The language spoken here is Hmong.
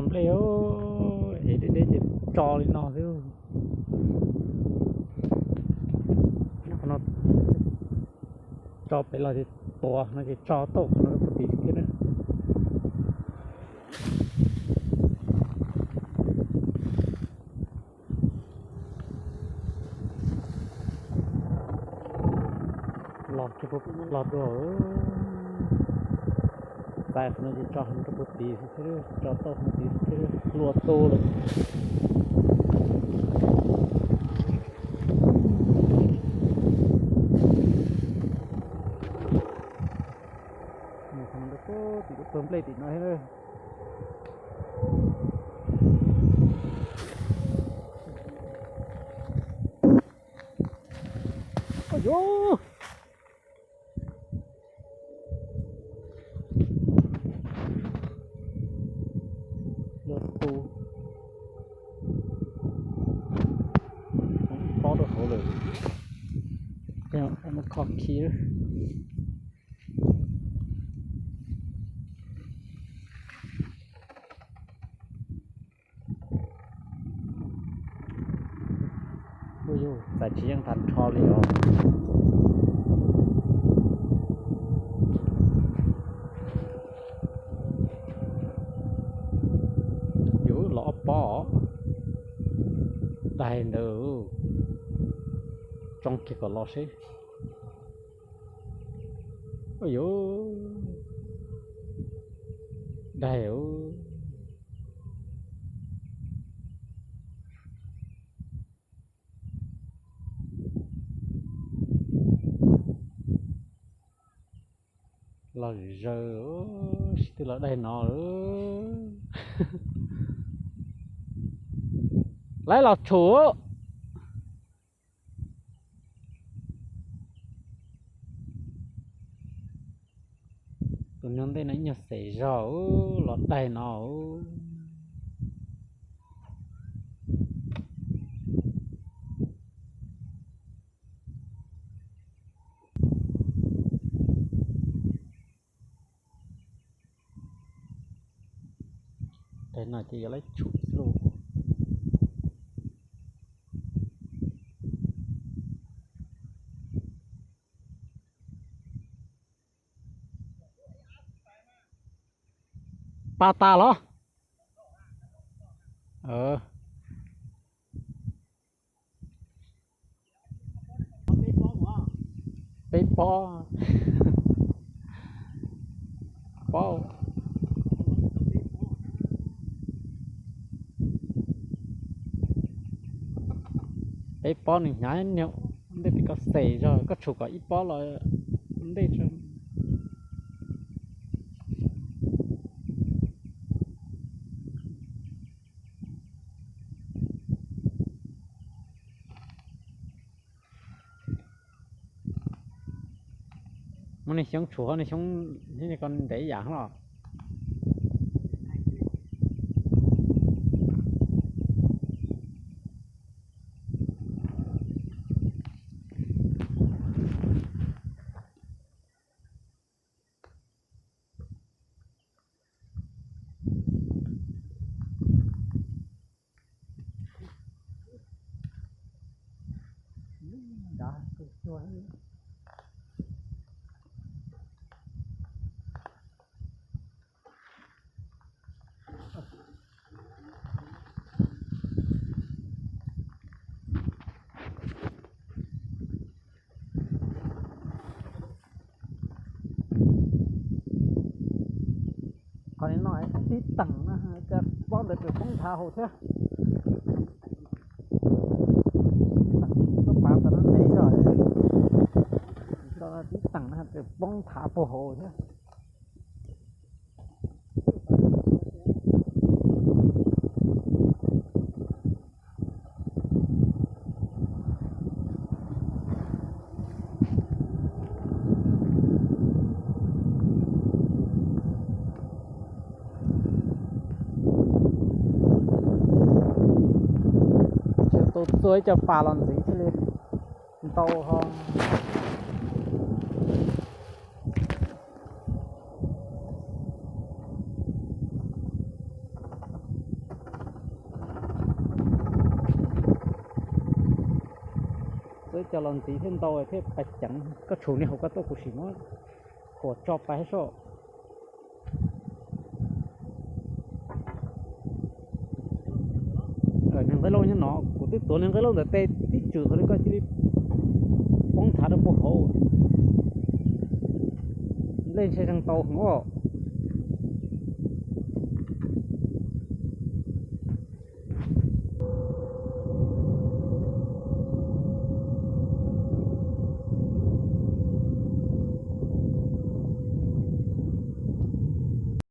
Nplej es deb deb ces tso li no xwb. Nyob qhov no tso pem los ces tuag no ces tso tau qhov no rau puag tim thiab na. Los kiag puag los dua. Txais qhov no ces tso qhov no rau puag tim xwb thiab, tso tau qhov no tid xwb thiab, hlua tu lawm. Mus qhov no rau puag tim lub pawg nplej tim no thiab. Ua yuv, hlua tu, pob rau hauv lawm. Mus kho khi. Ua yuv, txais tsis yeej tag nrho li os. Yuv, los ob pob. Daig ntawd, tsoo kiag kom los seb. Ua yuv, daig. Los zaws, sib tw los daig no. Lawv los tshum. Tus nyuag ntej no ib nyuag xes zog, los daig no. Daig no ces yuav lawv tshum xwb lauj. Pa tas los? Peb pob. Pob. Peb pob nws hnyav niag ntej pem koj xes zog, koj tshum kom ib pob los ntej tso. Muab niag xyoob tshum, niag xyoob thiab niag ko ntev ib yam los. Qhov no tib teem na, cas pob ntawd tseem poob nthav hauv thiab. Koj pav tom no ntev zog, tib teem na tseem poob nthav puag hauv thiab. Tsis tau txua ib co pas los ntxiv thiaj li ntau ho. Cov los ntxiv thiaj ntau thiaj pais ceev. Koj tshum niag hauv koj tuaj kuv sim muab khuam tso pais soj. Niag nqaij lauj nyob no, kuv twb tuav niag nqaij lauj ntawm tes tib tswm qhov li koj cia li poob nthav rau puag hauv. Nplej ntshe zeeg tau heev os.